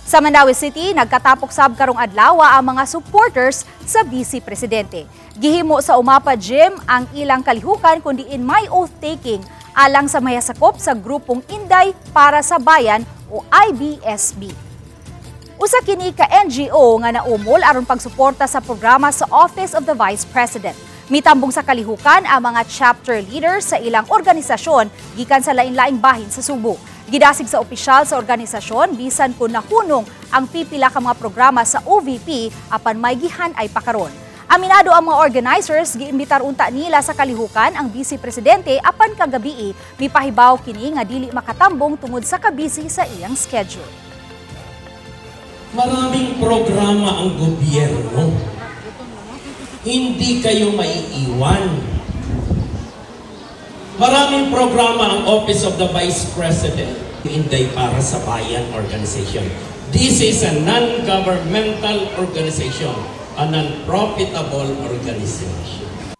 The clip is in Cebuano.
Sa Mandaue City, nagkatapok sab karong adlaw ang mga supporters sa Vice Presidente. Gihimo sa Umapa Gym ang ilang kalihukan kun diin may oath-taking alang sa mayasakop sa grupong Inday para sa Bayan o IBSB. Usa kini ka NGO nga naumol aron pagsuporta sa programa sa Office of the Vice President. Mitambong sa kalihukan ang mga chapter leaders sa ilang organisasyon gikan sa lain-laing bahin sa Subo. Gidasig sa opisyal sa organisasyon bisan kung nahunong ang pipila ka mga programa sa OVP, apan may gihan ay pakaron. Aminado ang mga organizers, giimbitar unta nila sa kalihukan ang Vice Presidente, apan kagabii mipahibaw kini nga dili makatambong tungod sa kabisi sa iyang schedule. Maraming programa ang gobyerno. Hindi kayo maiiwan. Maraming programa ang Office of the Vice President. Inday para sa Bayan organization. This is a non-governmental organization, a non-profitable organization.